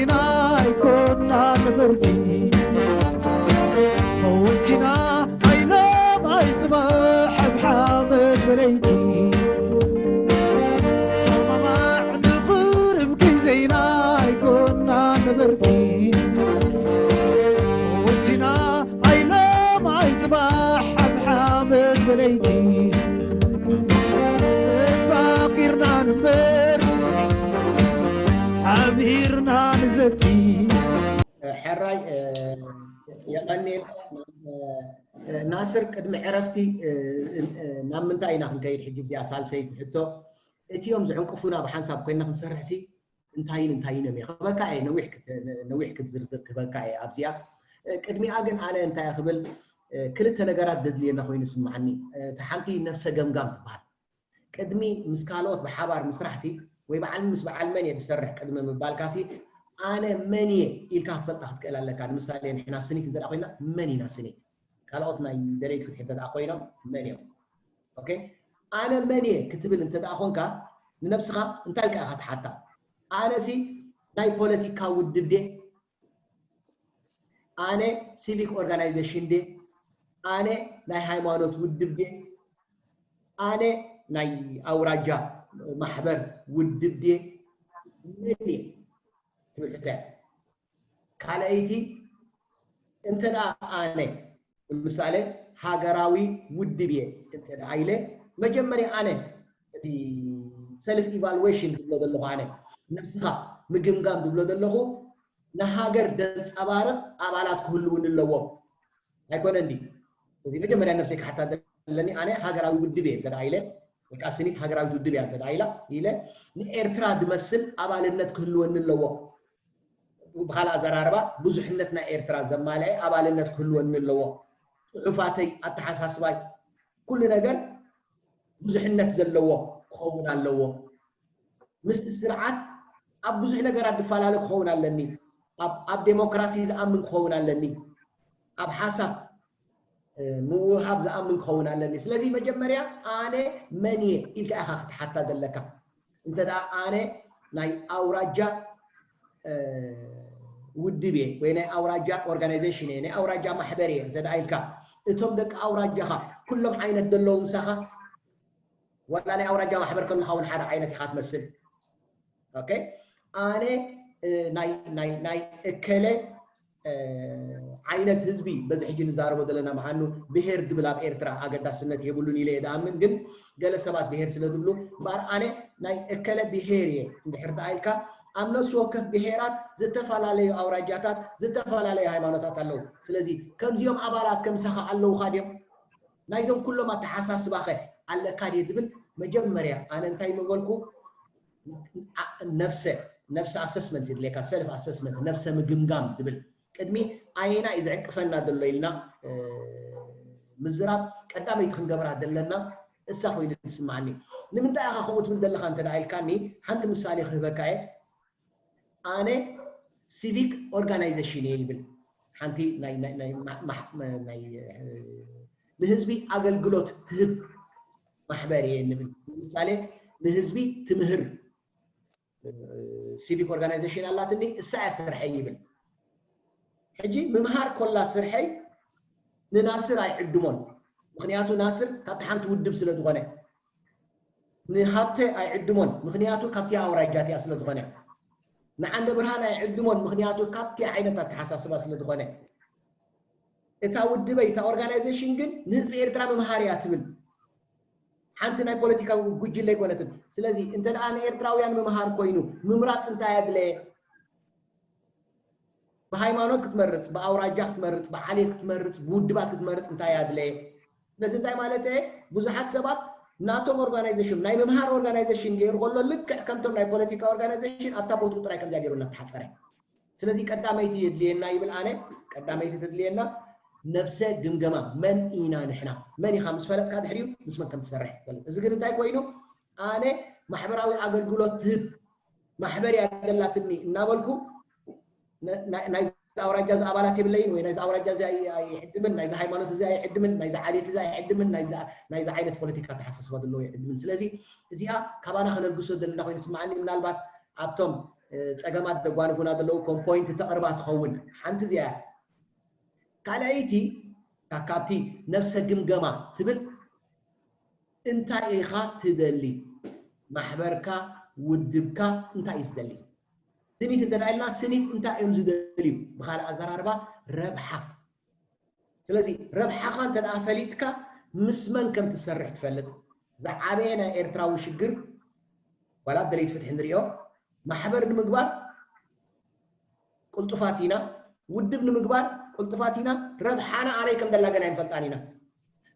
ኣይኮና ንብርቲ መወቲና ኣይሎም ኣይፅባሕ ኣብ ሓመድ በለይቲ ሰማማዕ ንኽርብ ግዜና ኣይኮና ንብርቲ መወቲና ኣይሎም ኣይፅባሕ ኣብ ሓመድ በለይቲ ተፋቂርና ንበር ሓቢርና ንዘቲ ሕራይ የቐንየልና። ናስር፣ ቅድሚ ዕረፍቲ ናብ ምንታይ ኢና ክንከይድ? ሕጂ እዚኣ ሳልሰይቲ ሕቶ፣ እቲኦም ዝዕንቅፉና ብሓንሳብ ኮይና ክንሰርሕሲ እንታይን እንታይን እዮም ክበካ እየ። ነዊሕ ክትዝርዝር ክበካ እየ ኣብዚኣ። ቅድሚኣ ግን ኣነ እንታይ ክብል፣ ክልተ ነገራት ዘድልየና ኮይኑ ስምዓኒ። እታ ሓንቲ ነፍሰ ገምጋም ትበሃል። ቅድሚ ምስ ካልኦት ብሓባር ምስራሕ ሲ ወይ በዓል ምስ በዓል መን እየ ዝሰርሕ ቅድሚ ምባልካ ሲ ኣነ መን እየ ኢልካ ክትፈልጣ ክትክእል ኣለካ። ንምሳሌ ንሕና ስኒት እንተ ኮይና መን ኢና ስኒት? ካልኦት ናይ ደለይቲ ክትሕት እንተ ኮይኖም መን እዮም? ኦኬ ኣነ መን እየ ክትብል እንተ ኮንካ ንነብስኻ እንታይ ኢልካ ኢኻ ትሓታ? ኣነ ሲ ናይ ፖለቲካ ውድብ ድየ? ኣነ ሲቪክ ኦርጋናይዜሽን ድየ? ኣነ ናይ ሃይማኖት ውድብ ድየ? ኣነ ናይ ኣውራጃ ማሕበር ውድብ ድየ? መን እየ ትብል ሕቶ እያ። ካልኣይቲ እንተ ኣነ ንምሳሌ ሃገራዊ ውድብ እየ እንተ ኢለ መጀመርያ ኣነ እቲ ሰልፍ ኢቫሉዌሽን ዝብሎ ዘለኹ ኣነ ነብስኻ ምግምጋም ዝብሎ ዘለኹ ንሃገር ደንፀባርቕ ኣባላት ክህልውኒ ኣለዎም። ኣይኮነ እንዲ እዚ መጀመርያ ነብሰይ ክሓታ ዘለኒ ኣነ ሃገራዊ ውድብ እየ እንተ ኢለ ወይ ከዓ ስኒት ሃገራዊት ውድብ እያ እንተ ኢላ ኢለ ንኤርትራ ዝመስል ኣባልነት ክህልወኒ ኣለዎ። ብካልእ ኣዘራርባ ብዙሕነት ናይ ኤርትራ ዘማልአ ኣባልነት ክህልወኒ ኣለዎ። ፅሑፋተይ፣ ኣተሓሳስባይ፣ ኩሉ ነገር ብዙሕነት ዘለዎ ክኸውን ኣለዎ። ምስቲ ስርዓት ኣብ ብዙሕ ነገራት ዝፈላለ ክኸውን ኣለኒ። ኣብ ዴሞክራሲ ዝኣምን ክኸውን ኣለኒ። ኣብ ሓሳብ ምውሃብ ዝኣምን ክኸውን ኣለኒ። ስለዚ መጀመርያ ኣነ መን እየ ኢልካ ኢኻ ክትሓታ ዘለካ። እንተ ኣነ ናይ ኣውራጃ ውድብ እየ ወይ ናይ ኣውራጃ ኦርጋናይዜሽን እየ ናይ ኣውራጃ ማሕበር እየ እንተ ኢልካ እቶም ደቂ ኣውራጃኻ ኩሎም ዓይነት ዘለዉ ምሳኻ ዋላ ናይ ኣውራጃ ማሕበር ከለኻ እውን ሓደ ዓይነት ኢኻ ትመስል። ኦኬ ኣነ ናይ እከለ ዓይነት ህዝቢ በዚ ሕጂ ንዛረቦ ዘለና ምዓኑ ብሄር ድብል ኣብ ኤርትራ ኣገዳስነት የብሉን ኢለ እየ ዝኣምን። ግን ገለ ሰባት ብሄር ስለ ዝብሉ እምበኣር ኣነ ናይ እከለ ብሄር እየ እንድሕር ደኣ ኢልካ ኣብ ነፍሲ ወከፍ ብሄራት ዝተፈላለዩ ኣውራጃታት ዝተፈላለዩ ሃይማኖታት ኣለዉ። ስለዚ ከምዚኦም ኣባላት ከምሳኻ ኣለዉኻ ድዮም? ናይዞም ኩሎም ኣተሓሳስባኸ ኣለካ ድየ ዝብል መጀመርያ ኣነ እንታይ ምበልኩ ነፍሰ ነፍሰ ኣሰስመንት የድልየካ ሰልፍ ኣሰስመንት ነፍሰ ምግምጋም ዝብል ቅድሚ ኣየና እዩ ዝዕቅፈና ዘሎ ኢልና ምዝራብ ቀዳመይቲ ክንገብራ ዘለና እሳ ኮይኑ ዝስማዓኒ። ንምንታይ ኢኻ ከምኡ ትብል ዘለኻ እንተ ኢልካኒ ሓንቲ ምሳሌ ክህበካ እየ። ኣነ ሲቪክ ኦርጋናይዜሽን እየ ይብል ሓንቲ ናይ ንህዝቢ ኣገልግሎት ትህብ ማሕበር እየ ንብል ንምሳሌ ንህዝቢ ትምህር ሲቪክ ኦርጋናይዜሽን ኣላትኒ እሳ እያ ስርሐይ ይብል። ሕጂ ምምሃር ኮላ ስርሐይ ንናስር ኣይዕድሞን። ምክንያቱ ናስር ካብቲ ሓንቲ ውድብ ስለ ዝኾነ ንሃብተ ኣይዕድሞን። ምክንያቱ ካብቲ ኣውራጃ እቲኣ ስለ ዝኾነ ንዓንደ ብርሃን ኣይዕድሞን። ምክንያቱ ካብቲ ዓይነት ኣተሓሳስባ ስለ ዝኾነ እታ ውድበይ እታ ኦርጋናይዜሽን ግን ንህዝቢ ኤርትራ ምምሃር እያ ትብል። ሓንቲ ናይ ፖለቲካ ጉጅለ ኣይኮነትን። ስለዚ እንተ ደኣ ንኤርትራውያን ምምሃር ኮይኑ ምምራፅ እንታይ ኣድለየ? ብሃይማኖት ክትመርፅ፣ ብኣውራጃ ክትመርፅ፣ ብዓሌት ክትመርፅ፣ ብውድባት ክትመርፅ እንታይ ኣድለየ? ስለዚ እንታይ ማለት እየ? ብዙሓት ሰባት ናቶም ኦርጋናይዜሽን ናይ ምምሃር ኦርጋናይዜሽን ገይሩ ከሎ ልክዕ ከምቶም ናይ ፖለቲካ ኦርጋናይዜሽን ኣብታ ቦትኡ ጥራይ ከምዚኣ ገይሩ እናተሓፀረ ስለዚ ቀዳመይቲ የድልየና ይብል ኣነ ቀዳመይቲ ተድልየና ነብሰ ግምገማ መን ኢና ንሕና መን ኢኻ ምስ ፈለጥካ ድሕሪኡ ምስ መን ከም ትሰርሕ ትፈልጥ እዚ ግን እንታይ ኮይኑ ኣነ ማሕበራዊ ኣገልግሎት ትህብ ማሕበር እያ ዘላትኒ እናበልኩ ናይዚ ኣውራጃ እዚ ኣባላት የብለይን ወይ ናይዚ ኣውራጃ እዚ ኣይዕድምን ናይዚ ሃይማኖት እዚ ኣይዕድምን ናይዚ ዓሌት እዚ ኣይዕድምን ናይዚ ዓይነት ፖለቲካ ተሓሳስባ ዘለዎ ኣይዕድምን ስለዚ እዚኣ ካባና ከነልግሶ ዘለና ኮይኑ ስማዓኒ ምናልባት ኣብቶም ጸገማት ደጓንፉና ዘለዉ ከም ፖይንት ተቕርባ ትኸውን። ሓንቲ እዚኣ እያ። ካልኣይቲ ካብቲ ነብሰ ግምገማ ትብል፣ እንታይ ኢኻ ትደሊ? ማሕበርካ፣ ውድብካ እንታይ እዩ ዝደሊ? ስኒት እንተ ኢልና፣ ስኒት እንታይ እዮም ዝደልዩ? ብኻልእ ኣዘራርባ፣ ረብሓ። ስለዚ ረብሓኻ እንተ ደኣ ፈሊጥካ፣ ምስ መን ከም ትሰርሕ ትፈልጥ። ዝዓበየ ናይ ኤርትራዊ ሽግር፣ ዋላ ኣብ ደለይቲ ፍትሒ ንሪኦ፣ ማሕበር ንምግባር ቅልጡፋት ኢና፣ ውድብ ንምግባር ቅልጡፋት ኢና፣ ረብሓና ኣበይ ከም ዘላ ገና ኣይንፈልጣን ኢና።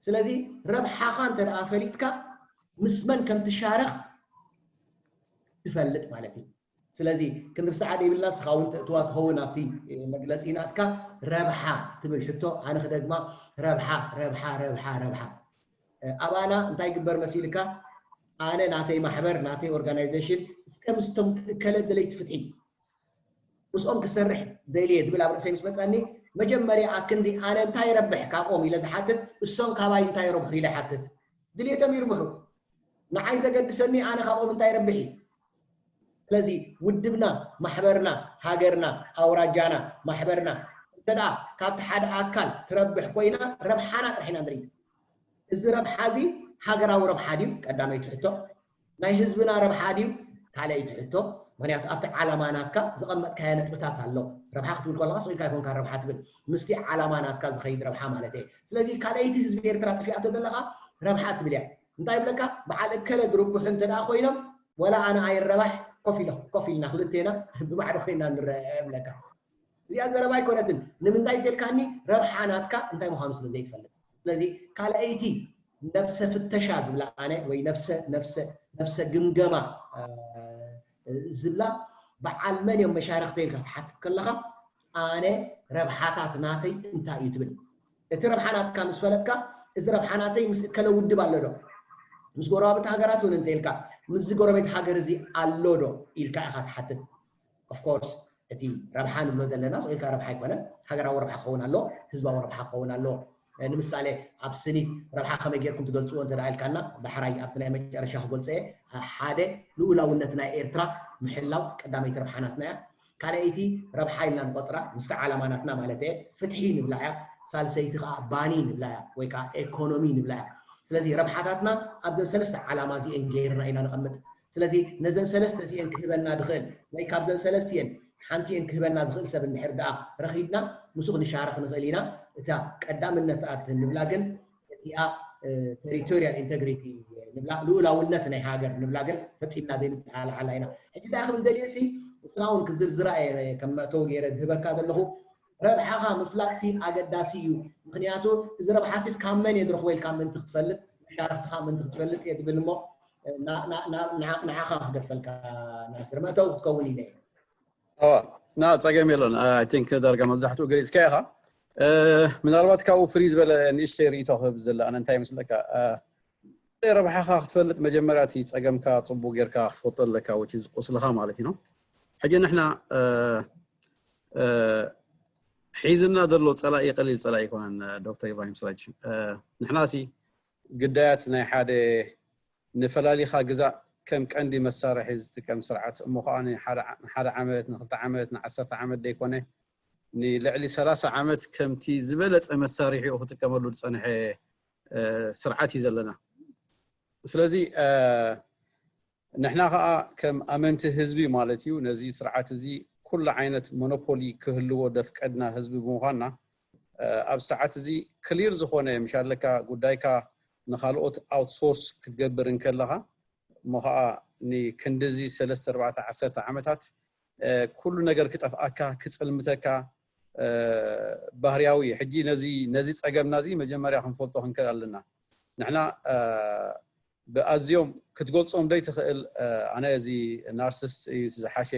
ስለዚ ረብሓኻ እንተ ደኣ ፈሊጥካ፣ ምስ መን ከም ትሻረኽ ትፈልጥ ማለት እዩ። ስለዚ ክንርስዓ ዘይብልና፣ ንስኻ እውን ተእትዋ ትኸውን ኣብቲ መግለጺ ናትካ፣ ረብሓ ትብል ሕቶ ኣነ ክደግማ፣ ረብሓ፣ ረብሓ፣ ረብሓ፣ ረብሓ። ኣባና እንታይ ይግበር መሲልካ? ኣነ ናተይ ማሕበር፣ ናተይ ኦርጋናይዜሽን እስከ ምስቶም እከለ ደለይቲ ፍትሒ ምስኦም ክሰርሕ ደልየ ዝብል ኣብ ርእሰይ ምስ መጸኒ፣ መጀመርያ ኣክንዲ ኣነ እንታይ ረብሕ ካብኦም ኢለ ዝሓትት፣ እሶም ካባይ እንታይ ረብሑ ኢለ ሓትት። ድልየቶም ይርብሑ። ንዓይ ዘገድሰኒ ኣነ ካብኦም እንታይ ረብሕ እዩ። ስለዚ ውድብና፣ ማሕበርና፣ ሃገርና፣ ኣውራጃና፣ ማሕበርና እንተ ደኣ ካብቲ ሓደ ኣካል ትረብሕ ኮይና፣ ረብሓና ጥራሕ ኢና ንርኢ። እዚ ረብሓ እዚ ሃገራዊ ረብሓ ድዩ? ቀዳመይቲ ሕቶ። ናይ ህዝብና ረብሓ ድዩ? ካልኣይቲ ሕቶ። ምኽንያቱ ኣብቲ ዓላማ ናትካ ዘቐመጥካዮ ነጥብታት ኣሎ። ረብሓ ክትብል ከለኻ ስቕ ኢልካ ኣይኮንካ ረብሓ ትብል፣ ምስቲ ዓላማ ናትካ ዝኸይድ ረብሓ ማለት እየ። ስለዚ ካልኣይቲ ህዝቢ ኤርትራ ጥፊኣ ተዘለኻ ረብሓ ትብል እያ። እንታይ ይብለካ? በዓል እከለ ዝርብሑ እንተ ደኣ ኮይኖም፣ ወላ ኣነ ኣይረባሕ፣ ኮፍ ኢለ፣ ኮፍ ኢልና ክልቴና ብማዕረ ኮይና ንረአ እብለካ። እዚኣ ዘረባ ኣይኮነትን። ንምንታይ እንተልካኒ፣ ረብሓ ናትካ እንታይ ምዃኑ ስለ ዘይትፈልጥ። ስለዚ ካልኣይቲ ነብሰ ፍተሻ ዝብላ ኣነ፣ ወይ ነብሰ፣ ነብሰ፣ ነብሰ ግምገማ፣ እ፣ ዝብላ፣ በዓል መን እዮም መሻርኽተይ ኢልካ ክትሓትት ከለኻ፣ ኣነ ረብሓታት ናተይ እንታይ እዩ ትብል። እቲ ረብሓ ናትካ ምስ ፈለጥካ፣ እዚ ረብሓ ናተይ ምስ እከለ ውድብ ኣሎ ዶ? ምስ ጎረባብቲ ሃገራት እውን እንተ ኢልካ፣ ምስዚ ጎረቤት ሃገር እዚ ኣሎ ዶ ኢልካ ኢኻ ትሓትት። ኦፍኮርስ እቲ ረብሓ ንብሎ ዘለና ስቕ ኢልካ ረብሓ ኣይኮነን። ሃገራዊ ረብሓ ክኸውን ኣለዎ፣ ህዝባዊ ረብሓ ክኸውን ኣለዎ። ንምሳሌ ኣብ ስኒት ረብሓ ከመይ ጌርኩም ትገልጽዎ እንተ ደኣ ኢልካና፣ ዳሕራይ ኣብቲ ናይ መጨረሻ ክገልጾ እየ። ሓደ፣ ልኡላውነት ናይ ኤርትራ ምሕላው ቀዳመይቲ ረብሓ ናትና እያ። ካልኣይቲ ረብሓ ኢልና ንቆጽራ፣ ምስቲ ዓላማ ናትና ማለት እየ፣ ፍትሒ ንብላ እያ። ሳልሰይቲ ከኣ ባኒ ንብላ እያ፣ ወይ ከኣ ኤኮኖሚ ንብላ እያ። ስለዚ ረብሓታትና ኣብዘን ሰለስተ ዓላማ እዚኤን ጌርና ኢና ነቐምጥ። ስለዚ ነዘን ሰለስተ እዚኤን ክህበና ዝኽእል ወይ ካብዘን ሰለስቲኤን ሓንቲኤን ክህበና ዝኽእል ሰብ እንድሕር ደኣ ረኺብና፣ ምስኡ ክንሻረኽ ንኽእል ኢና። እታ ቀዳምነት ትኣቲ ንብላ ግን እቲኣ፣ እ፣ ቴሪቶሪያል ኢንተግሪቲ ንብላ፣ ልኡላውነት ናይ ሃገር ንብላ ግን ፈጺምና ዘይንተሓላሓላ ኢና። ሕጂ እንታይ ክብል ደልየ ሲ፣ ንስኻ እውን ክዝርዝራ እየ ከም መእተዊ ገይረ ዝህበካ ዘለኹ። ረብሓኻ ምፍላጥ ሲ ኣገዳሲ እዩ። ምኽንያቱ እዚ ረብሓ ሲስ ካብ መን እየ ዝረኽቦ ኢልካ ምእንቲ ክትፈልጥ፣ መሻርኽትኻ ምእንቲ ክትፈልጥ እየ ዝብል እሞ፣ ና-፣ ና-፣ ና-፣ ንዓ-፣ ንዓኻ ክገድፈልካ ናስር፣ መእተዊ ክትከውን ኢለ እየ። ኦ፣ ና ጸገም የለን። I think ዳርጋ መብዛሕትኡ ገሊጽካ ኢኻ። እ፣ ምናልባት ካብኡ ፍርይ ዝበለ ንእሽተይ ርእይቶ ክህብ ዘለ ኣነ እንታይ ይመስለካ? እ፣ ረብሓኻ ክትፈልጥ መጀመርያ እቲ ጸገምካ ጽቡቕ ጌርካ ክትፈልጦ ኣለካ፣ which is ቁስልኻ ማለት እዩ። ሕጂ ንሕና፣ እ፣ እ፣ ሒዝና ዘሎ ጸላኢ ቀሊል ጸላኢ ኣይኮነን፣ ዶክተር ኢብራሂም ስራጅ። እ፣ ንሕና ሲ ግዳያት ናይ ሓደ ንፈላሊኻ ግዛእ ከም ቀንዲ መሳርሒ ዝጥቀም ስርዓት እሞ ኸዓ ንሓደ ዓ-፣ ንሓደ ዓመት፣ ንክልተ ዓመት፣ ንዓሰርተ ዓመት ደይኮነ ንልዕሊ ሰላሳ ዓመት ከምቲ ዝበለጸ መሳርሒኡ ክጥቀመሉ ዝጸንሐ፣ እ፣ ስርዓት እዩ ዘለና። ስለዚ፣ እ፣ ንሕና ኸዓ ከም ኣመንቲ ህዝቢ ማለት እዩ፣ ነዚ ስርዓት እዚ ኩሉ ዓይነት ሞኖፖሊ ክህልዎ ደፍቀድና ህዝቢ ብምዃንና፣ እ፣ ኣብ ሰዓት እዚ ክሊር ዝኾነ ምሽ ኣለካ ጉዳይካ ንኻልኦት ኣውትሶርስ ክትገብር እንከለኻ፣ እሞ ኸዓ ንክንድዚ ሰለስተ ኣርባዕተ ዓሰርተ ዓመታት፣ እ፣ ኩሉ ነገር ክጠፍኣካ፣ ክጽልምተካ፣ እ፣ ባህርያዊ እዩ። ሕጂ ነዚ፣ ነዚ ጸገምና እዚ መጀመርያ ክንፈልጦ ክንክእል ኣለና። ንሕና፣ እ፣ ብኣዝዮም ክትገልጾም ዘይትኽእል፣ እ፣ ኣነ እዚ ናርሲስት እዩ ዝሓሸ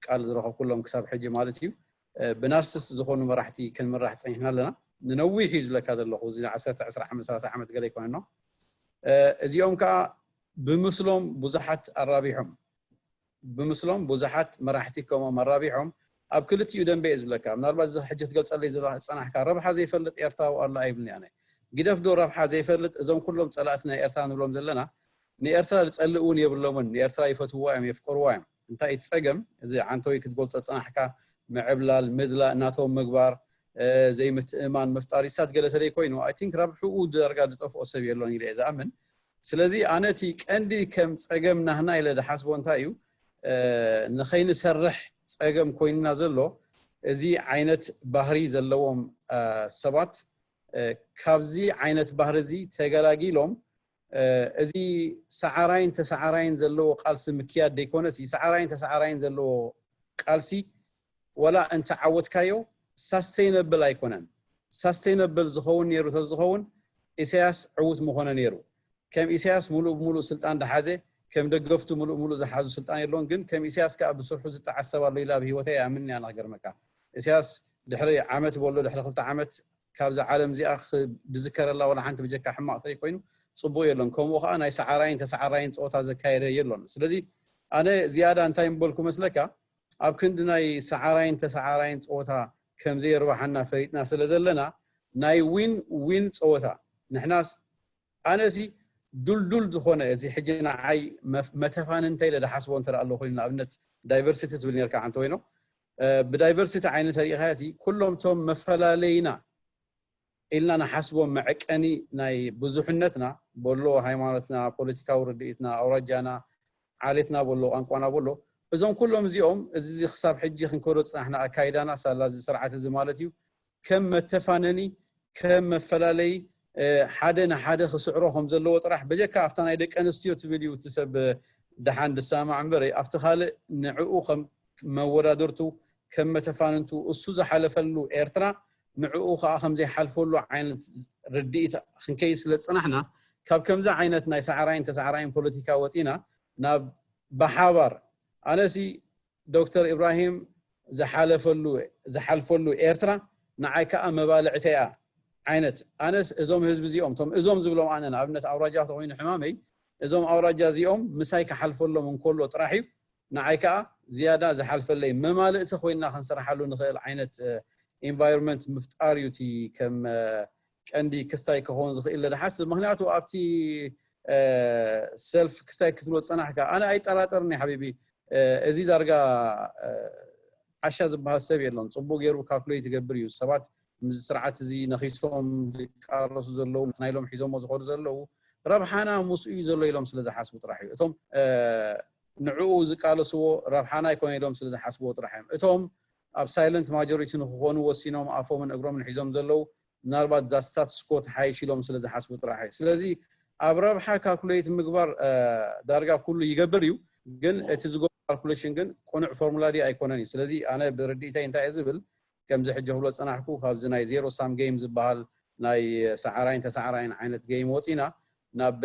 ቃል ዝረኸብኩሎም ክሳብ ሕጂ ማለት እዩ። እ፣ ብናርሲስት ዝኾኑ መራሕቲ ክንምራሕ ጸኒሕና ኣለና። ንነዊሕ እዩ ዝብለካ ዘለኹ፣ እዚ ዓሰርተ፣ ዕስራ ዓመት፣ ሰላሳ ዓመት ገለ ኣይኮነን። እ፣ እዚኦም ከኣ ብምስሎም ብዙሓት ኣራቢሖም፣ ብምስሎም ብዙሓት መራሕቲ ከምኦም ኣራቢሖም፣ ኣብ ክልቲኡ ደንበ እየ ዝብለካ። ምናልባት እዚ ሕጂ ክትገልጸለይ ዝላ-፣ ዝጸናሕካ ረብሓ ዘይፈልጥ ኤርትራዊ ኣሎ ኣይብልኒ ኣነ። ግደፍ ዶ ረብሓ ዘይፈልጥ፣ እዞም ኩሎም ጸላእቲ ናይ ኤርትራ ንብሎም ዘለና፣ ንኤርትራ ዝጸልእ እውን የብሎምን። ንኤርትራ ይፈትውዋ እዮም፣ የፍቅርዋ እዮም። እንታይ እዩ ጸገም? እዚ ዓንተወይ ክትገልጾ ጸናሕካ፣ ምዕብላል፣ ምድላእ፣ ናቶም ምግባር፣ ዘይምትእማን ምፍጣር ይሳት ገለ ተለይ ኮይኑ፣ I think ረብሕኡ ዳርጋ ዝጠፍኦ ሰብ የሎን ኢለ እየ ዝኣምን። ስለዚ ኣነ እቲ ቀንዲ ከም ጸገም ናህና ኢለ ዝሓስቦ እንታይ እዩ፣ ንኸይንሰርሕ ጸገም ኮይንና ዘሎ፣ እዚ ዓይነት ባህሪ ዘለዎም ሰባት ካብዚ ዓይነት ባህሪ እዚ ተገላጊሎም፣ እዚ ሰዓራይን ተሰዓራይን ዘለዎ ቃልሲ ምክያድ ዘይኮነሲ፣ ሰዓራይን ተሰዓራይን ዘለዎ ቃልሲ ዋላ እንተዓወትካዮ፣ ሳስተይነብል ኣይኮነን። ሳስተይነብል ዝኸውን ነይሩ ተዝኸውን፣ ኢሳያስ ዕዉት ምኾነ ነይሩ። ከም ኢሳያስ ሙሉእ ብሙሉእ ስልጣን ዝሓዘ፣ ከም ደገፍቱ ሙሉእ ብሙሉእ ዝሓዙ ስልጣን የለውን። ግን ከም ኢሳያስ ከዓ ብስርሑ ዝጠዓስ ሰብ ኣሎ ኢለ ኣብ ህይወተይ ኣይኣምንን እያ። ንክገርመካ፣ ኢሳያስ ድሕሪ ዓመት በሎ፣ ድሕሪ ክልተ ዓመት ካብዛ ዓለም እዚኣ ክዝከረላ ዋላ ሓንቲ ብጀካ ሕማቕ ተለይ ኮይኑ ጽቡቕ የሎን። ከምኡ ከዓ ናይ ሰዓራይን ተሰዓራይን ጸወታ ዘካየደ የሎን። ስለዚ ኣነ ዝያዳ እንታይ ምበልኩ መስለካ፣ ኣብ ክንዲ ናይ ሰዓራይን ተሰዓራይን ጸወታ ከም ዘየርባሓና ፈሊጥና ስለ ዘለና፣ ናይ ዊን ዊን ጸወታ ንሕናስ፣ ኣነሲ ዱልዱል ዝኾነ፣ እዚ ሕጂ ንዓይ መፍ-፣ መተፋንንተ ኢለ ዝሓስቦ እንተ ደኣ ኣሎ ኮይኑ፣ ንኣብነት ዳይቨርሲቲ ትብል ነርካ ዓንተ ወይኖ፣ ብዳይቨርሲቲ ዓይነት ተሪኢኻዮ፣ ኩሎም እቶም መፈላለይና ኢልና ንሓስቦም መዐቀኒ ናይ ብዙሕነትና፣ በሎ ሃይማኖትና፣ ፖለቲካዊ ርድኢትና፣ ኣውራጃና፣ ዓሌትና በሎ፣ ቋንቋና በሎ፣ እዞም ኩሎም እዚኦም፣ እዚ ክሳብ ሕጂ ክንከዶ ዝጸናሕና ኣካይዳና፣ ሳላ እዚ ስርዓት እዚ ማለት እዩ፣ ከም መተፋነኒ፣ ከም መፈላለዪ፣ ሓደ ንሓደ ክስዕሮ ከም ዘለዎ ጥራሕ፣ በጀካ ኣብታ ናይ ደቂ ኣንስትዮ ትብል እዩ እቲ ሰብ ደሓን ዝሰማማዕ እምበር፣ ኣብቲ ካልእ ንዕኡ ከም መወዳድርቱ፣ ከም መተፋንንቱ፣ እሱ ዝሓለፈሉ ኤርትራ ንዕኡ ከዓ ከም ዘይሓልፈሉ ዓይነት ርድኢት ክንከይድ ስለ ዝጸናሕና፣ ካብ ከምዚ ዓይነት ናይ ሰዓራይን ተሰዓራይን ፖለቲካ ወጺና ናብ ብሓባር፣ ኣነሲ ዶክተር ኢብራሂም ዝሓለፈሉ፣ ዝሓልፈሉ ኤርትራ ንዓይ ከዓ መባልዕተይ እያ ዓይነት። ኣነስ እዞም ህዝቢ እዚኦም፣ እቶም እዞም ዝብሎም ኣነ፣ ንኣብነት ኣውራጃ ተኮይኑ ሕማመይ፣ እዞም ኣውራጃ እዚኦም ምሳይ ክሓልፈሎም እንከሎ ጥራሕ እዩ ንዓይ ከዓ ዝያዳ ዝሓልፈለይ፣ መማልእቲ ኮይና ክንሰርሓሉ ንኽእል ዓይነት ኢንቫይሮንመንት ምፍጣር እዩ እቲ ከም ቀንዲ ክስታይ ክኸውን ዝኽእል ኢለ ዝሓስብ። ምኽንያቱ ኣብቲ ሰልፍ ክስታይ ክትብሎ ዝጸናሕካ፣ ኣነ ኣይጠራጠርን እየ ሓቢቢ፣ እዚ ዳርጋ ዓሻ ዝበሃል ሰብ የለን። ጽቡቕ ገይሩ ካልኩሌት ይገብር እዩ። ሰባት ምስዚ ስርዓት እዚ ነኺሶም ዝቃለሱ ዘለዉ፣ ናይሎም ሒዞሞ ዝኸዱ ዘለዉ፣ ረብሓና ምስኡ እዩ ዘሎ ኢሎም ስለ ዝሓስቡ ጥራሕ እዩ። እቶም ንዕኡ ዝቃለስዎ ረብሓና ኣይኮነ ኢሎም ስለ ዝሓስብዎ ጥራሕ እዮም። እቶም ኣብ ሳይለንት ማጆሪቲ ንክኾኑ ወሲኖም ኣፎምን እግሮምን ሒዞም ዘለዉ፣ ምናልባት እዛ ስታትስ ኮ ትሓይሽ ኢሎም ስለ ዝሓስቡ ጥራሕ እዩ። ስለዚ ኣብ ረብሓ ካልኩሌት ምግባር ዳርጋ ኩሉ ይገብር እዩ፣ ግን እቲ ዝገብሮ ካልኩሌሽን ግን ቅኑዕ ፎርሙላ ድዩ ኣይኮነን እዩ። ስለዚ ኣነ ብርድኢተይ እንታይ እየ ዝብል፣ ከምዚ ሕጂ ክብሎ ዝጸናሕኩ፣ ካብዚ ናይ ዜሮ ሳም ጌም ዝበሃል ናይ ሰዓራይን ተሰዓራይን ዓይነት ጌም ወጺና ናብ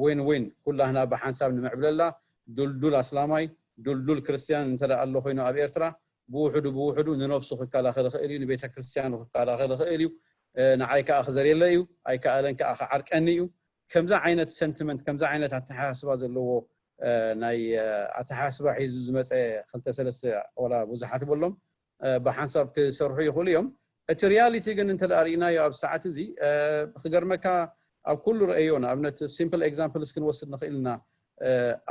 ዊን ዊን፣ ኩላህና ብሓንሳብ ንምዕብለላ፣ ዱልዱል ኣስላማይ፣ ዱልዱል ክርስትያን እንተ ደኣ ኣሎ ኮይኑ ኣብ ኤርትራ፣ ብውሕዱ ብውሕዱ ንነብሱ ክከላኸል ይኽእል እዩ፣ ንቤተ ክርስትያኑ ክከላኸል ይኽእል እዩ፣ ንዓይ ከኣ ክዘርየለ እዩ፣ ኣይከኣለን ከኣ ክዓርቀኒ እዩ። ከምዚ ዓይነት ሰንቲመንት፣ ከምዚ ዓይነት ኣተሓሳስባ ዘለዎ ናይ ኣተሓሳስባ ሒዙ ዝመፀ ክልተ ሰለስተ ወላ ብዙሓት በሎም ብሓንሳብ ክሰርሑ ይኽእሉ እዮም። እቲ ሪያሊቲ ግን እንተ ደኣ ርኢናዮ ኣብ ሰዓት እዚ ክገርመካ ኣብ ኩሉ ረእዮ፣ ንኣብነት ሲምፕል ኤግዛምፕልስ ክንወስድ ንኽእል ኢና።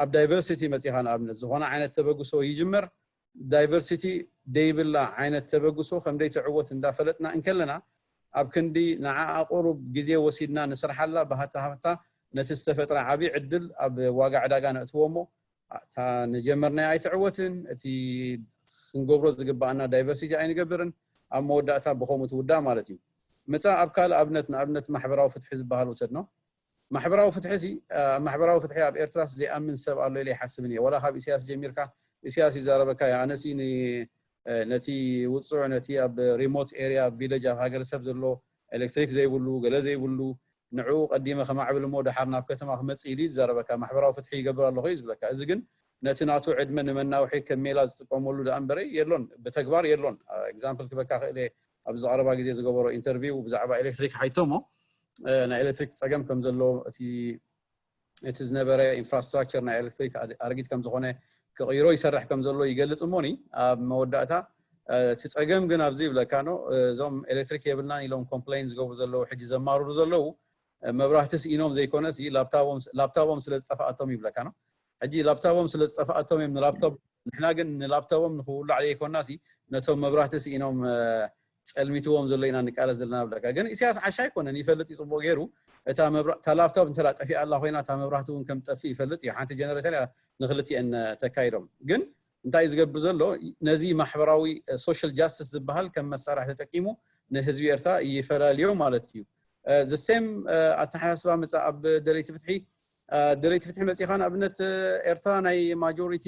ኣብ ዳይቨርሲቲ መፂኻ ንኣብነት ዝኾነ ዓይነት ተበግሶ ይጅመር፣ ዳይቨርሲቲ ደይብላ ዓይነት ተበግሶ ከም ደይትዕወት እንዳፈለጥና እንከለና ኣብ ክንዲ ንዓኣ ቁሩብ ግዜ ወሲድና ንስርሓላ ብሃታ ሃታ ነቲ ዝተፈጥረ ዓብዪ ዕድል ኣብ ዋጋ ዕዳጋ ነእትዎ እሞ እታ ንጀመርናያ ኣይትዕወትን፣ እቲ ክንገብሮ ዝግባኣና ዳይቨርሲቲ ኣይንገብርን፣ ኣብ መወዳእታ ብኸምኡ ትውዳእ ማለት እዩ። ምጻእ ኣብ ካልእ ኣብነት፣ ንኣብነት ማሕበራዊ ፍትሒ ዝበሃል ውሰድኖ። ማሕበራዊ ፍትሒ ሲ ኣብ ማሕበራዊ ፍትሒ ኣብ ኤርትራስ ዘይኣምን ሰብ ኣሎ ኢለ ይሓስብን እየ። ወላ ካብ ኢሳያስ ጀሚርካ፣ ኢሳያስ ይዛረበካ እዩ። ኣነሲ ነቲ ውጹዕ፣ ነቲ ኣብ ሪሞት ኤርያ፣ ኣብ ቪለጅ፣ ኣብ ሃገረሰብ ዘሎ ኤሌክትሪክ ዘይብሉ፣ ገለ ዘይብሉ፣ ንዕኡ ቀዲመ ከማዕብል እሞ ደሓር ናብ ከተማ ክመጽእ ኢሉ እዩ ዝዛረበካ። ማሕበራዊ ፍትሒ ይገብር ኣለኹ እዩ ዝብለካ። እዚ ግን ነቲ ናቱ ዕድመ ንመናውሒ ከም ሜላ ዝጥቀመሉ ደኣ እምበረ የሎን፣ ብተግባር የሎን። ኤግዛምፕል ክበካ ክእል እየ፣ ኣብዚ ቀረባ ግዜ ዝገበሮ ኢንተርቪው ብዛዕባ ኤሌክትሪክ ሓይቶ እሞ፣ ናይ ኤሌክትሪክ ጸገም ከም ዘሎ፣ እቲ እቲ ዝነበረ ኢንፍራስትራክቸር ናይ ኤሌክትሪክ ኣረጊት ከም ዝኾነ፣ ክቕይሮ ይሰርሕ ከም ዘሎ ይገልጽ እሞኒ፣ ኣብ መወዳእታ እቲ ጸገም ግን ኣብዚ ይብለካ ኖ፣ እዞም ኤሌክትሪክ የብልናን ኢሎም ኮምፕሌን ዝገብሩ ዘለዉ፣ ሕጂ ዘማርሩ ዘለዉ፣ መብራህቲ ስኢኖም ዘይኮነሲ ላፕታቦም ስለ ዝጠፍኣቶም ይብለካ ኖ። ሕጂ ላፕታቦም ስለ ዝጠፋኣቶም እዮም ንላፕቶብ ንሕና ግን ንላፕቶቦም ንክውላዕ ዘይኮናሲ ነቶም መብራህቲ ስኢኖም ጸልሚትዎም ዘሎ ኢና ንቃለስ ዘለና ብለካ። ግን ኢሳያስ ዓሻ ኣይኮነን፣ ይፈልጥ እዩ ጽቡቕ ገይሩ። እታ ላፕቶፕ እንተ ጠፊኣ ኣላ ኮይና እታ መብራህቲ እውን ከም ትጠፍእ ይፈልጥ እዩ። ሓንቲ ጀነሬተር እያ ንክልቲኤን ተካይዶም። ግን እንታይ ዝገብር ዘሎ ነዚ ማሕበራዊ ሶሻል ጃስቲስ ዝበሃል ከም መሳርሒ ተጠቂሙ ንህዝቢ ኤርትራ ይፈላልዮ ማለት እዩ። ዘ ሴም ኣተሓሳስባ መጻ ኣብ ደለይቲ ፍትሒ ደለይቲ ፍትሒ መጺኻ ንኣብነት ኤርትራ ናይ ማጆሪቲ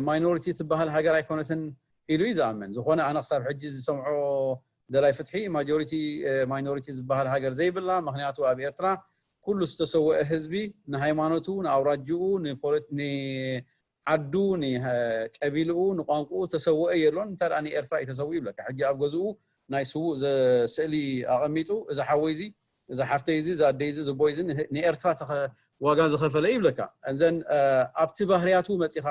ማይኖሪቲ ትበሃል ሃገር ኣይኮነትን ኢሉ እዩ ዝኣምን። ዝኾነ ኣነ ክሳብ ሕጂ ዝሰምዖ ደላይ ፍትሒ ማጆሪቲ ማይኖሪቲ ዝበሃል ሃገር ዘይብላ፣ ምክንያቱ ኣብ ኤርትራ ኩሉ ዝተሰወአ ህዝቢ ንሃይማኖቱ፣ ንኣውራጅኡ፣ ንዓዱ፣ ንቀቢልኡ፣ ንቋንቁኡ ተሰወአ የሎን። እንተ ንኤርትራ እዩ ተሰዊኡ ይብለካ። ሕጂ ኣብ ገዝኡ ናይ ስዉእ ስእሊ ኣቐሚጡ እዚ ሓወይ እዚ እዚ ሓፍተይ እዚ እዚ ኣደይ እዚ ዝቦይ እዚ ንኤርትራ ዋጋ ዝኸፈለ ይብለካ። እንዘን ኣብቲ ባህርያቱ መፂኻ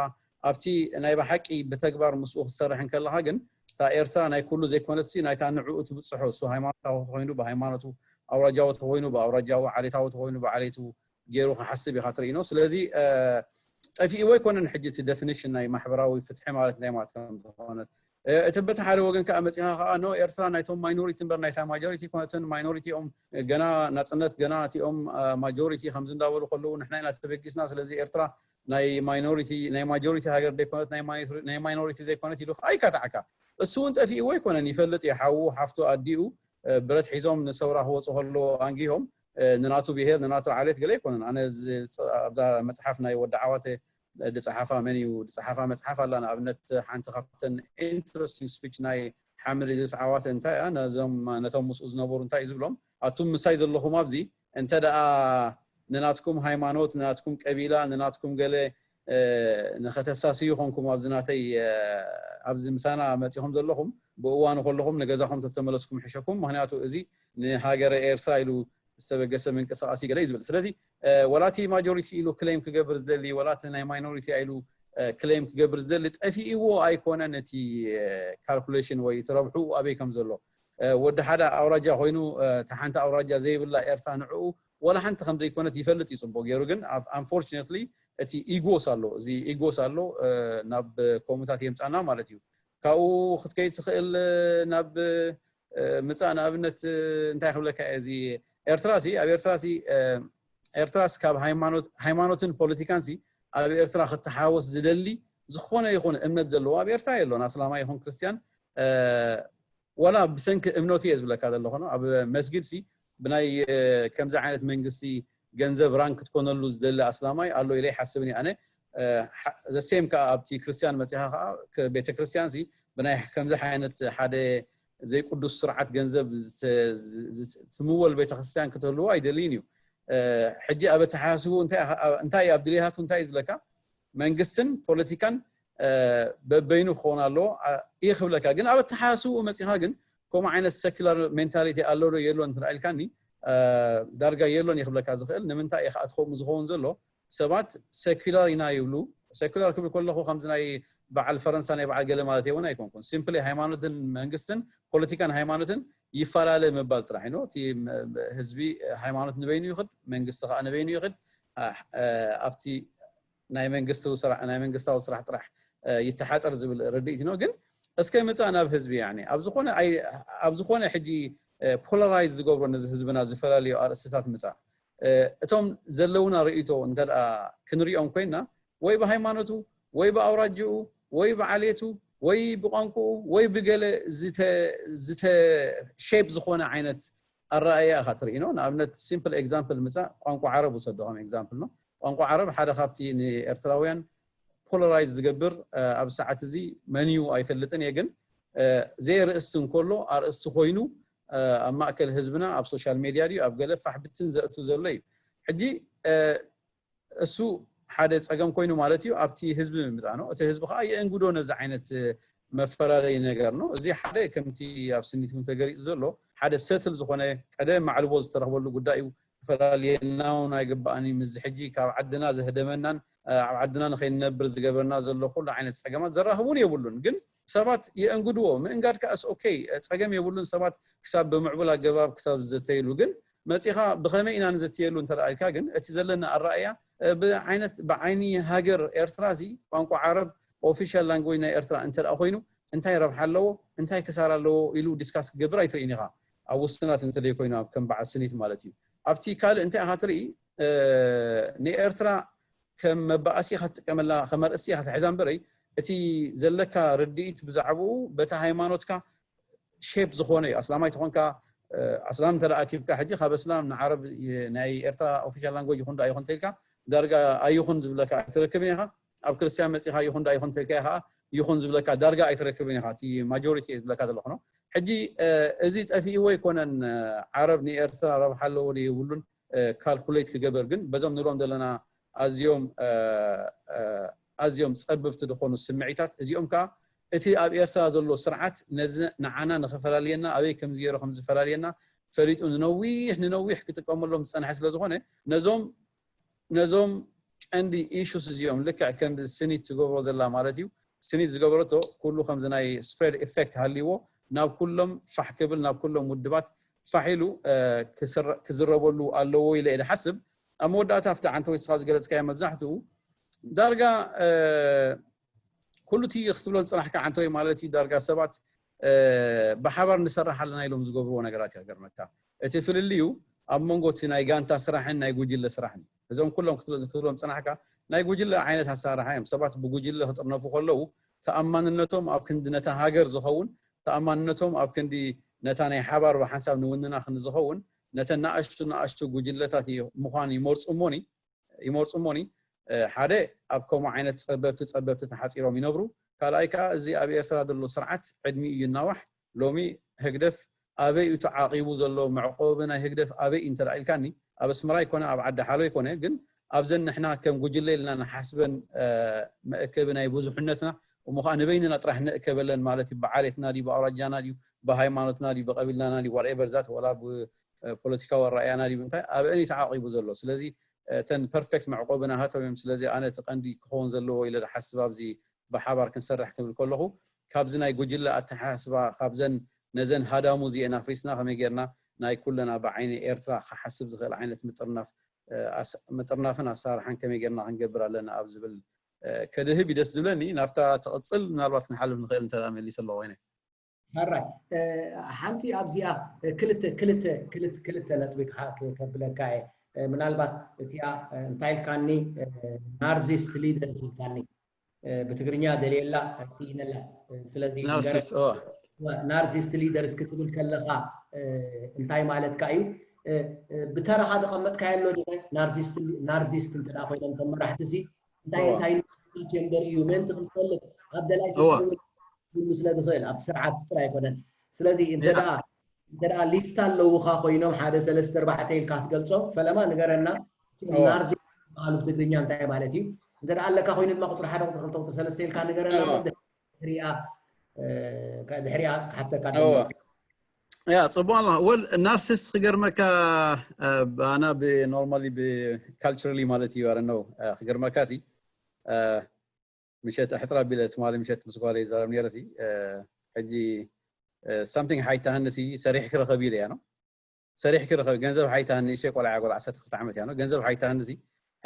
ኣብቲ ናይ ብሓቂ ብተግባር ምስኡ ክትሰርሕ እንከለኻ ግን እታ ኤርትራ ናይ ኩሉ ዘይኮነትሲ ናይታ ንዕኡ ትብፅሖ እሱ ሃይማኖታዊ ተኮይኑ ብሃይማኖቱ ኣውራጃዊ ተኮይኑ ብኣውራጃዊ ዓሌታዊ ተኮይኑ ብዓሌቱ ገይሩ ክሓስብ ኢኻ ትርኢ ነው። ስለዚ ጠፊእዎ ኣይኮነን ሕጂ እቲ ደፊኒሽን ናይ ማሕበራዊ ፍትሒ ማለት እንታይ ማለት ከም ዝኾነ እቲ በቲ ሓደ ወገን ከዓ መፂኻ ከዓ ኖ ኤርትራ ናይቶም ማይኖሪቲ እምበር ናይታ ማጆሪቲ ኮነትን ማይኖሪቲ እዮም ገና ናፅነት ገና እቲኦም ማጆሪቲ ከምዚ እንዳበሉ ከለዉ ንሕና ኢና ተበጊስና ስለዚ ኤርትራ ናይ ማይኖሪቲ ናይ ማጆሪቲ ሃገር ዘይኮነት ናይ ማይኖሪቲ ዘይኮነት ኢሉ ከዓ ይካታዕካ። እሱ እውን ጠፊእዎ ኣይኮነን ይፈልጥ እዩ ሓዉ ሓፍቱ ኣዲኡ ብረት ሒዞም ንሰውራ ክወፁ ከለዎ ኣንጊሆም ንናቱ ብሄር ንናቱ ዓሌት ገለ ኣይኮነን። ኣነ ኣብዛ መፅሓፍ ናይ ወዲ ዓዋተ ዝፀሓፋ መን እዩ ዝፀሓፋ መፅሓፍ ኣላ ንኣብነት ሓንቲ ካብተን ኢንትረስቲንግ ስፒች ናይ ሓምድ ዝስዓዋት እንታይ እያ ነዞም ነቶም ምስኡ ዝነበሩ እንታይ እዩ ዝብሎም ኣቱም ምሳይ ዘለኹም ኣብዚ እንተ ደኣ ንናትኩም ሃይማኖት ንናትኩም ቀቢላ ንናትኩም ገለ ንኸተሳስዩ ኾንኩም ኣብዚ ናተይ ኣብዚ ምሳና መፂኹም ዘለኹም ብእዋኑ ከለኹም ንገዛኹም ተተመለስኩም ሕሸኩም ምክንያቱ እዚ ንሃገረ ኤርትራ ኢሉ ዝተበገሰ ምንቅስቃስ ገለ እዩ ዝብል ስለዚ ወላቲ ማጆሪቲ ኢሉ ክሌም ክገብር ዝደሊ ወላቲ ናይ ማይኖሪቲ ኢሉ ክሌም ክገብር ዝደሊ ጠፊእዎ ኣይኮነን እቲ ካልኩሌሽን ወይ እቲ ረብሑ ኣበይ ከም ዘሎ ወዲ ሓደ ኣውራጃ ኮይኑ ተሓንቲ ኣውራጃ ዘይብላ ኤርትራ ንዕኡ ወላ ሓንቲ ከም ዘይኮነት ይፈልጥ ይጽቡቅ ገይሩ ግን ኣንፎርቹነትሊ እቲ ኢጎስ ኣሎ እዚ ኢጎስ ኣሎ ናብ ኮሙታት የምጻና ማለት እዩ ካብኡ ክትከይ ትኽእል ናብ ምጻእ ንኣብነት እንታይ ክብለካ እዚ ኤርትራ ሲ ኣብ ኤርትራ ሲ ኤርትራስ ካብ ሃይማኖትን ፖለቲካን ሲ ኣብ ኤርትራ ክተሓወስ ዝደሊ ዝኾነ ይኹን እምነት ዘለዎ ኣብ ኤርትራ የሎን ኣስላማ ይኹን ክርስትያን ወላ ብሰንኪ እምነቱ እየ ዝብለካ ዘለኹ ኣብ መስጊድ ሲ ብናይ ከምዚ ዓይነት መንግስቲ ገንዘብ ራን ክትኮነሉ ዝደሊ ኣስላማይ ኣሎ ኢለ ይሓስብን ኣነ ዘሴም ከዓ ኣብቲ ክርስትያን መፂኻ ከዓ ቤተክርስትያን ሲ ብናይ ከምዚ ዓይነት ሓደ ዘይቅዱስ ስርዓት ገንዘብ ትምወል ቤተክርስትያን ክትህልዎ ኣይደልይን እዩ ሕጂ ኣብ ኣተሓሳስቡ እንታይ ኣብ ድሌታቱ እንታይ እዩ ዝብለካ መንግስትን ፖለቲካን በበይኑ ክኸውን ኣለዎ ይኽብለካ ግን ኣብ ኣተሓሳስቡ መፂኻ ግን ከምኡ ዓይነት ሰኩላር ሜንታሊቲ ኣሎ ዶ የሎ እንትርኣልካኒ ዳርጋ የሎን ይኽብለካ ዝኽእል ንምንታይ እዩ ከዓ ትኸምኡ ዝኸውን ዘሎ ሰባት ሰኩላር ኢና ይብሉ ሰኩላር ክብል ከለኹ ከምዚ ናይ በዓል ፈረንሳ ናይ በዓል ገለ ማለት እውን ኣይኮንኩን ሲምፕሊ ሃይማኖትን መንግስትን ፖለቲካን ሃይማኖትን ይፈላለ ምባል ጥራሕ ዩ እቲ ህዝቢ ሃይማኖት ንበይኑ ይኽድ መንግስቲ ከዓ ንበይኑ ይኽድ ኣብቲ ናይ መንግስታዊ ስራሕ ጥራሕ ይተሓፀር ዝብል ርድኢት ነው ግን እስከ ምፃእ ናብ ህዝቢ ኣብ ዝኾነ ሕጂ ፖላራይዝ ዝገብሮ ነዚ ህዝብና ዝተፈላለዩ ኣርእስትታት ምፃእ እቶም ዘለውና ርእይቶ እንተ ክንሪኦም ኮይና ወይ ብሃይማኖቱ ወይ ብኣውራጅኡ ወይ ብዓሌቱ ወይ ብቋንቁኡ ወይ ብገለ ዝተሼፕ ዝኾነ ዓይነት ኣረኣያ ኢኻ ትርኢ ነው ንኣብነት ሲምፕል ኤግዛምፕል ምፃእ ቋንቋ ዓረብ ውሰዶ ከም ኤግዛምፕል ነው ቋንቋ ዓረብ ሓደ ካብቲ ንኤርትራውያን ፖላራይዝ ዝገብር ኣብ ሰዓት እዚ መንዩ ኣይፈልጥን እየ ግን ዘይ ርእስቲ እንከሎ ኣርእስቲ ኮይኑ ኣብ ማእከል ህዝብና ኣብ ሶሻል ሜድያ ድዩ ኣብ ገለ ፋሕ ብትን ዘእቱ ዘሎ እዩ ሕጂ እሱ ሓደ ጸገም ኮይኑ ማለት እዩ ኣብቲ ህዝቢ ምምጻእ ነው እቲ ህዝቢ ከዓ የእንግዶ ነዚ ዓይነት መፈላለይ ነገር ነው እዚ ሓደ ከምቲ ኣብ ስኒትኩም ተገሊጹ ዘሎ ሓደ ሰትል ዝኾነ ቀደም ማዕልቦ ዝተረኽበሉ ጉዳይ እዩ ክፈላልየና እውን ኣይግባእን እዩ ምስዚ ሕጂ ካብ ዓድና ዘህደመናን ኣብ ዓድና ንኸይንነብር ዝገበርና ዘሎ ኩሉ ዓይነት ጸገማት ዘራኽቡን የብሉን ግን ሰባት የእንግድዎ ምእንጋድ ከኣስ ኦኬ ጸገም የብሉን ሰባት ክሳብ ብምዕቡል ኣገባብ ክሳብ ዝዘተይሉ ግን መፂኻ ብኸመይ ኢና ንዘትየሉ እንተ ኢልካ ግን እቲ ዘለና ኣረኣእያ ብዓይነት ብዓይኒ ሃገር ኤርትራ እዚ ቋንቋ ዓረብ ኦፊሻል ላንጉጅ ናይ ኤርትራ እንተ ኮይኑ እንታይ ረብሓ ኣለዎ እንታይ ክሳራ ኣለዎ ኢሉ ዲስካስ ክገብር ኣይትርእን ኢኻ። ኣብ ውስናት እንተ ኮይኑ ኣብ ከም በዓል ስኒት ማለት እዩ። ኣብቲ ካልእ እንታይ ኢኻ ትርኢ ንኤርትራ ከም መባእሲ ኢኻ ትጥቀመላ ከም ኣርእስቲ ኢኻ ትሕዛ እምበረይ እቲ ዘለካ ርድኢት ብዛዕባኡ በቲ ሃይማኖትካ ሼፕ ዝኾነ እዩ። ኣስላማይ ተኾንካ ኣስላም እንተ ኣኪብካ ሕጂ ካብ ኣስላም ንዓረብ ናይ ኤርትራ ኦፊሻል ላንጎጅ ይኹን ዶ ኣይኹን ተልካ ዳርጋ ኣይኹን ዝብለካ ኣይትረክብን ኢኻ። ኣብ ክርስትያን መፂኻ ይኹን ዶ ኣይኹን ተልካ ኢኻ ይኹን ዝብለካ ዳርጋ ኣይትረክብን ኢኻ። እቲ ማጆሪቲ ዝብለካ ዘለኹ ነው። ሕጂ እዚ ጠፊእዎ ኣይኮነን ዓረብ ንኤርትራ ረብሓ ኣለዎ የብሉን ካልኩሌት ክገበር ግን በዞም ንብሎም ዘለና ኣዝዮም ኣዝዮም ጸብብቲ ዝኾኑ ስምዒታት እዚኦም ከዓ እቲ ኣብ ኤርትራ ዘሎ ስርዓት ነዚ ንዓና ንኽፈላልየና ኣበይ ከም ዝገይሮ ከም ዝፈላልየና ፈሊጡ ንነዊሕ ንነዊሕ ክጥቀመሎም ዝጸንሐ ስለ ዝኾነ ነዞም ነዞም ቀንዲ ኢሹስ እዚኦም ልክዕ ከም ስኒት ትገብሮ ዘላ ማለት እዩ። ስኒት ዝገበረቶ ኩሉ ከምዚ ናይ ስፕሬድ ኢፌክት ሃልይዎ ናብ ኩሎም ፋሕ ክብል ናብ ኩሎም ውድባት ፋሕ ኢሉ ክዝረበሉ ኣለዎ ኢለ እየ ዝሓስብ። ኣብ መወዳእታ ኣብቲ ዓንተወይ ስኻ ዝገለጽካዮ መብዛሕትኡ ዳርጋ ኩሉ እቲ ክትብሎ ዝፅናሕካ ዓንተወይ ማለት እዩ ዳርጋ ሰባት ብሓባር ንሰርሕ ኣለና ኢሎም ዝገብርዎ ነገራት ይገርመካ። እቲ ፍልልዩ ኣብ መንጎ እቲ ናይ ጋንታ ስራሕን ናይ ጉጅለ ስራሕን እዞም ኩሎም ክትብሎም ዝፅናሕካ ናይ ጉጅለ ዓይነት ኣሰራርሓ እዮም። ሰባት ብጉጅለ ክጥርነፉ ከለዉ ተኣማንነቶም ኣብ ክንዲ ነታ ሃገር ዝኸውን ተኣማንነቶም ኣብ ክንዲ ነታ ናይ ሓባር ብሓንሳብ ንውንና ክንዲ ዝኸውን ነተን ንኣሽቱ ንኣሽቱ ጉጅለታት ምዃን ይመርፁ እሞኒ ይመርፁ እሞኒ ሓደ ኣብ ከምኡ ዓይነት ፀበብቲ ፀበብቲ ተሓፂሮም ይነብሩ። ካልኣይ ከዓ እዚ ኣብ ኤርትራ ዘሎ ስርዓት ዕድሚኡ ይናዋሕ። ሎሚ ህግደፍ ኣበይ እዩ ተዓቂቡ ዘሎ መዕቆቢ ናይ ህግደፍ ኣበይ እዩ እንተ ኢልካኒ ኣብ ኣስመራ ይኮነ ኣብ ዓዲ ሓሎ ይኮነ ግን ኣብዘን ንሕና ከም ጉጅለ ኢልና ንሓስበን መእከቢ ናይ ብዙሕነትና እሞ ከዓ ንበይንና ጥራሕ ንእከበለን ማለት እዩ። ብዓሌትና ድዩ ብኣውራጃና ድዩ ብሃይማኖትና ድዩ ብቀቢልናና ድዩ ዋትኤቨር ዛት ወላ ብፖለቲካዊ ኣረኣያና ድዩ እንታይ ኣብአን እዩ ተዓቂቡ ዘሎ። ስለዚ እተን ፐርፌክት መዕቆቢ ናሃቶም እዮም። ስለዚ ኣነ እቲ ቀንዲ ክኸውን ዘለዎ ኢለ ዝሓስብ ኣብዚ ብሓባር ክንሰርሕ ክብል ከለኹ ካብዚ ናይ ጉጅለ ኣተሓሳስባ ካብዘን ነዘን ሃዳሙ እዚኤን ኣፍሪስና ከመይ ጌርና ናይ ኩለና ብዓይኒ ኤርትራ ክሓስብ ዝኽእል ዓይነት ምጥርናፍ ምጥርናፍን ኣሰራርሓን ከመይ ጌርና ክንገብር ኣለና ኣብ ዝብል ከድህብ እዩ ደስ ዝብለኒ። ናብታ ትቕፅል ምናልባት ክንሓልፍ ንኽእል እንተ መሊሰ ኣለዎ ኮይነ ሕራይ ሓንቲ ኣብዚኣ ክልተ ክልተ ክልተ ክልተ ነጥቢ ከብለካ እየ። ምናልባት እቲኣ እንታይ ኢልካኒ ናርሲስት ሊደርስ ኢልካኒ ብትግርኛ ደልየላ ስኢነላ። ስለዚ ናርሲስት ሊደርስ ክትብል ከለካ እንታይ ማለትካ እዩ? ብተራኻ ዘቐመጥካዮ ኣሎ ናርሲስት እንተ ኮይኖም ከም መራሕቲ ሲ እንታይ እንታይ እዮም ደርእዩ ምእንቲ ክንፈልጥ ኣብ ደላይ ትብሉ ስለ ዝኽእል ኣብ ስርዓት ጥራይ ኣይኮነን። ስለዚ እንተ ደኣ እንተ ደኣ ሊስታ ኣለውኻ ኮይኖም ሓደ ሰለስተ ኣርባዕተ ኢልካ ክትገልጾም ፈለማ ንገረና። ናርዚ ዝበሃሉ ብትግርኛ እንታይ ማለት እዩ? እንተ ደኣ ኣለካ ኮይኑ ድማ ቁፅሪ ሓደ ቁፅሪ ክልተ ቁፅሪ ሰለስተ ኢልካ ንገረና። ድሕሪኣ ድሕሪኣ ክሓተካ ያ ጽቡቅ ኣላ ወል ናርሲስት ክገርመካ ኣና ብኖርማሊ ብካልቸራሊ ማለት እዩ ኣረ ነው ክገርመካ ሲ ምሸት ኣሕፅር ኣቢለ ትማሊ ምሸት ምስ ጓለይ ይዛረብ ነይረ ሲ ሕጂ ሳምቲንግ ሓይታሃኒ ሲ ሰሪሕ ክረኸብ ኢለ እያ ነው ሰሪሕ ክረኸብ ገንዘብ ሓይታሃኒ እሸ ቆልዓ ቆልዓ ዓሰርተ ክልተ ዓመት እያ ነው ገንዘብ ሓይታሃኒ ሲ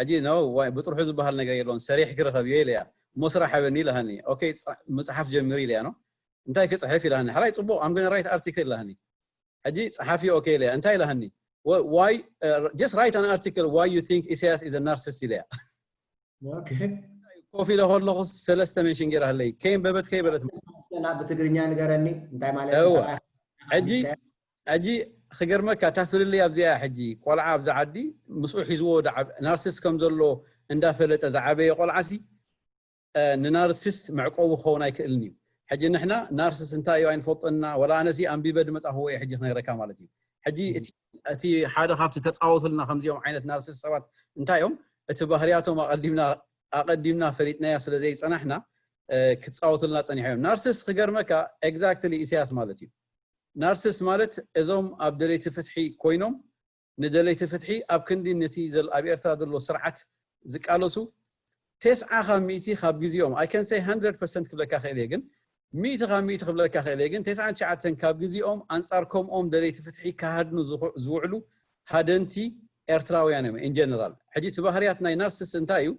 ሕጂ ነው ብጥርሑ ዝበሃል ነገር የለውን ሰሪሕ ክረኸብ እየ ኢለ እያ እሞ ስራሕ ሃበኒ ኢላሃኒ ኦኬ መፅሓፍ ጀምር ኢለ እያ ነው እንታይ ክፅሕፍ ኢላሃኒ ሓራይ ፅቡቅ I'm gonna write article ኢላሃኒ ሕጂ ፀሓፊ ኦኬ ኢለ እያ እንታይ ኢላሃኒ why just write an article why you think ኢሳያስ is a narcissist ኢለ እያ ኮፍ ኢለ ከለኹ ሰለስተ ሜንሽን ገይራለይ ከየንበበት ከይበለት ሰና ብትግርኛ ንገረኒ እንታይ ማለት እወ ሕጂ ሕጂ ክገርመካ እታ ፍልልይ ኣብዚኣ ሕጂ ቆልዓ ኣብዚ ዓዲ ምስኡ ሒዝዎ ናርሲስ ከም ዘሎ እንዳፈለጠ ዝዓበየ ቆልዓሲ ንናርሲስት መዕቆቡ ክኸውን ኣይክእልን እዩ። ሕጂ ንሕና ናርሲስት እንታይ እዩ ኣይንፈልጦና ወላ ኣነሲ ኣንቢበ ድመፃኽዎ እየ ሕጂ ክነግረካ ማለት እዩ። ሕጂ እቲ ሓደ ካብቲ ተፃወቱልና ከምዚኦም ዓይነት ናርሲስት ሰባት እንታይ እዮም እቲ ባህርያቶም ኣቀዲምና ኣቀዲምና ፈሊጥናዮ ስለ ዘይፀናሕና ክፃወቱልና ፀኒሖም እዮም። ናርሲስት ክገርመካ ኤግዛክትሊ ኢሳያስ ማለት እዩ። ናርሲስት ማለት እዞም ኣብ ደለይቲ ፍትሒ ኮይኖም ንደለይቲ ፍትሒ ኣብ ክንዲ ነቲ ኣብ ኤርትራ ዘሎ ስርዓት ዝቃለሱ ተስዓ ካብ ሚእቲ ካብ ግዜኦም I can say hundred percent ክብለካ ክእል እየ ግን ሚእቲ ካብ ሚእቲ ክብለካ ክእል እየ ግን ተስዓን ትሽዓተን ካብ ግዜኦም ኣንጻር ከምኦም ደለይቲ ፍትሒ ክሃድኑ ዝውዕሉ ሃደንቲ ኤርትራውያን እዮም ኢንጀነራል። ሕጂ እቲ ባህርያት ናይ ናርሲስ እንታይ እዩ?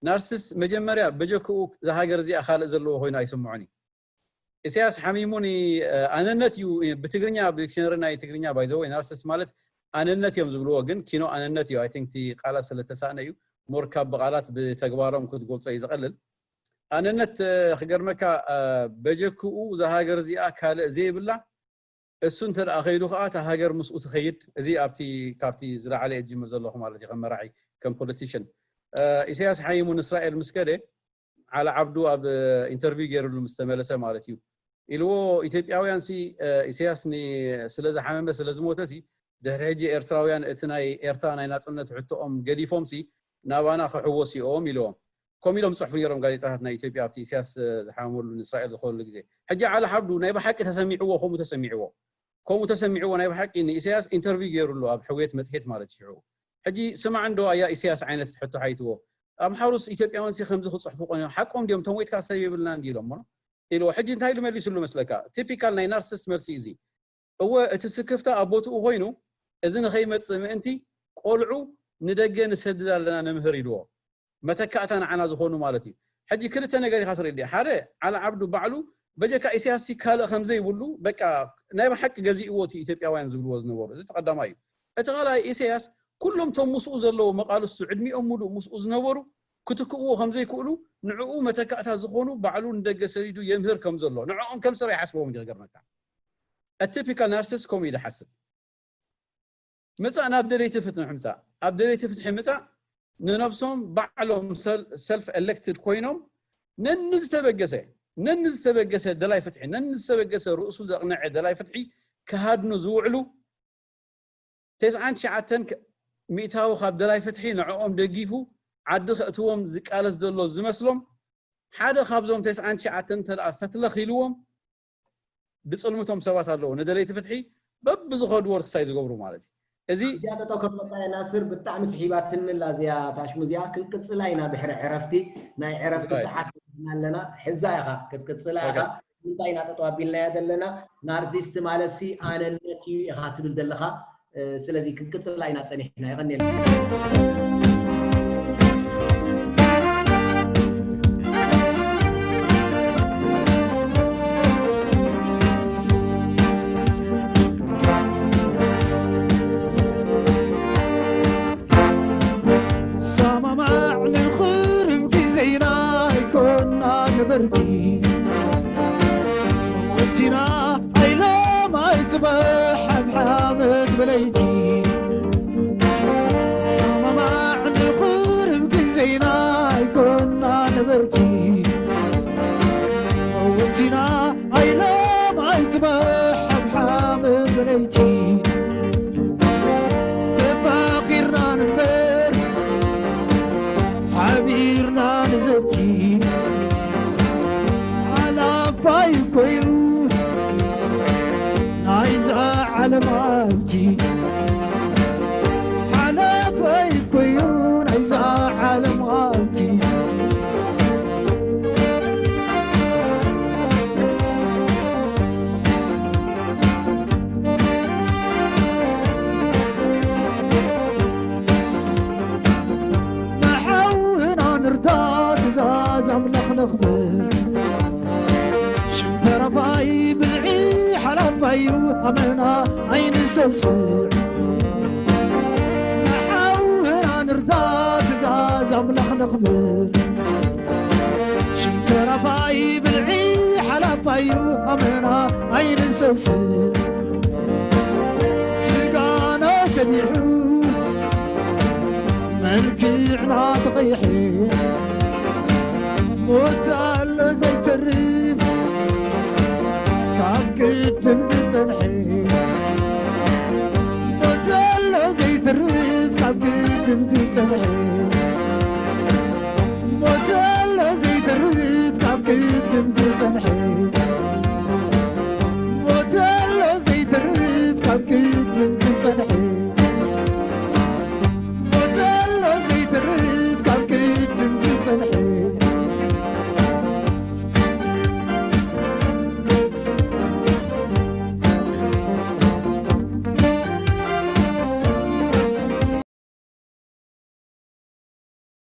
ናርሲስ መጀመርያ በጀክኡ እዛ ሃገር እዚኣ ካልእ ዘለዎ ኮይኑ ኣይስምዖን እዩ። ኢሳያስ ሓሚሙኒ። ኣነነት እዩ ብትግርኛ፣ ብዲክሽነሪ ናይ ትግርኛ ባይዘወይ ናርሲስ ማለት ኣነነት እዮም ዝብልዎ፣ ግን ኪኖ ኣነነት እዩ። ኣይ ቲንክ እቲ ቃላት ስለተሳእነ እዩ። ሞር ካብ ብቃላት ብተግባሮም ክትገልጾ እዩ ዝቐልል። ኣነነት ክገርመካ፣ በጀክኡ እዛ ሃገር እዚኣ ካልእ ዘይብላ፣ እሱ እንተ ደኣ ከይዱ ከኣ እታ ሃገር ምስኡ ትኸይድ። እዚ ኣብቲ ካብቲ ዝለዓለ እየ ዝጅምር ዘለኹ ማለት እዩ። ከም መራሒ ከም ፖለቲሽን ኢሳያስ ሓይሙ ንእስራኤል ምስ ከደ ዓሊ ዓብዱ ኣብ ኢንተርቪው ገይሩሉ ምስ ተመለሰ ማለት እዩ ኢልዎ፣ ኢትዮጵያውያን ሲ ኢሳያስ ስለ ዝሓመመ ስለ ዝሞተ ሲ ድሕሪ ሕጂ ኤርትራውያን እቲ ናይ ኤርትራ ናይ ናጽነት ሕቶኦም ገዲፎም ሲ ናባና ክሕወስ እዮም ኢልዎም። ከምኡ ኢሎም ዝፅሕፉ ነይሮም ጋዜጣታት ናይ ኢትዮጵያ ኣብቲ ኢሳያስ ዝሓመመሉ ንእስራኤል ዝኾነሉ ግዜ። ሕጂ ዓሊ ዓብዱ ናይ ብሓቂ ተሰሚዕዎ፣ ከምኡ ተሰሚዕዎ ከምኡ ተሰሚዕዎ ናይ ብሓቂ ንኢሳያስ ኢንተርቪው ገይሩሉ ኣብ ሕውየት መፅሄት ማለት ሽዑ። ሕጂ ስማዕ እንዶ ኣያ ኢሳያስ ዓይነት ሕቶ ሓይትዎ፣ ኣምሓሩስ ኢትዮጵያውያን ሲ ከምዚ ክፅሕፉ ቆነ ሓቆም ድዮም? እቶም ወይትካ ሰብ የብልናን ድዩ ኢሎሞ ኢልዎ። ሕጂ እንታይ ኢሉ መሊስሉ መስለካ? ቲፒካል ናይ ናርሲስት መልሲ እዚ። እወ እቲ ስክፍታ ኣብ ቦትኡ ኮይኑ እዚ ንኸይመፅእ ምእንቲ ቆልዑ ንደገ ንሰድድ ኣለና ንምህር ኢልዎ። መተካእታ ንዓና ዝኾኑ ማለት እዩ። ሕጂ ክልተ ነገር ኢኻ ትርኢ። ሓደ ዓሊ ዓብዱ ባዕሉ በጀካ ኢሳያስ ካልእ ከም ዘይብሉ በቃ ናይ ብሓቂ ገዚእዎ እቲ ኢትዮጵያውያን ዝብልዎ ዝነበሩ። እዚ ተቐዳማይ እዩ። እቲ ካልኣይ ኢሳያስ ኩሎም ቶም ምስኡ ዘለዉ መቓልስቱ ዕድሚኦም ሙሉእ ምስኡ ዝነበሩ ክትክእዎ ከም ዘይክእሉ ንዕኡ መተካእታ ዝኾኑ ባዕሉ ንደገ ሰዲዱ የምህር ከም ዘሎ ንዕኦም ከም ሰብ ኣይሓስቦም እዩ። ገርመካ ኣቲፒካል ናርሲስ ከምኡ እዩ ዝሓስብ። ምጻእ ናብ ደለይቲ ፍትሒ ምጻእ ኣብ ደለይቲ ፍትሒ ምጻእ ንነብሶም ባዕሎም ሰልፍ ኤሌክትድ ኮይኖም ነንዝተበገሰ ነንዝተበገሰ ደላይ ፍትሒ ነንዝተበገሰ ርእሱ ዘቕነዐ ደላይ ፍትሒ ክሃድኑ ዝውዕሉ ተስዓን ትሽዓተን ሚእታዊ ካብ ደላይ ፍትሒ ንዕኦም ደጊፉ ዓዲ ከእትዎም ዝቃለስ ዘሎ ዝመስሎም ሓደ ካብዞም ተስዓን ትሽዓተን እንተ ደኣ ፈትለኽ ኢልዎም ዝጽልምቶም ሰባት ኣለዉ። ንደለይቲ ፍትሒ በብዝኸድዎ ርክሳይ ዝገብሩ ማለት እዩ። እዚ እዚኣ ጠጠው ከብለካ እየ ናስር፣ ብጣዕሚ ስሒባትኒ ኣላ እዚኣ ታሽሙ እዚኣ። ክንቅጽላ ኢና ድሕሪ ዕረፍቲ፣ ናይ ዕረፍቲ ሰዓት ኣለና። ሕዛ ኢኻ ክትቅጽላ ኢኻ። እንታይ ኢና ጠጠው ኣቢልናያ ዘለና? ናርሲስት ማለት ሲ ኣነነት እዩ ኢኻ ትብል ዘለኻ። ስለዚ ክንቅጽላ ኢና ጸኒሕና። የቐንየልና። ሰማማዕ ንኽርም ግዜና ኣይኮና ነበርቲ ወቲና ኣይሎም ኣይፅባሕ ሓምሓመት ብለይቲ ሰማማዕ ንኽርም ግዜና ኣይኮና ነበርቲ ወቲና ኣይሎም ኣይፅባሕ ሓምሓመት ብለይቲ ተፋኺርና ንበር ሓቢርና ንዘቲ ሓላፋይ ኮይኑ ናይዛ ዓለም ሃብቲ ሓላፋይ ኮይኑ ናይዛ ዓለም ሃብቲ ንሓውና ንርዳ ትእዛዝ ኣምላኽ ነኽብር ሽም ተረፋይ ብልዒ ሓላፋዩ ኣመና ኣይንሰስዕ ንሓውና ንርዳ ትእዛዝ ኣምላኽ ነኽብር ሽም ተረፋይ ብልዒ ሓላፋዩ ኣመና ኣይንሰስዕ ስጋና ሰቢሑ መልክዕና ተቐይሐ ሞት ኣሎ ዘይተርፍ ካብ ቅድም ዝጸንሐ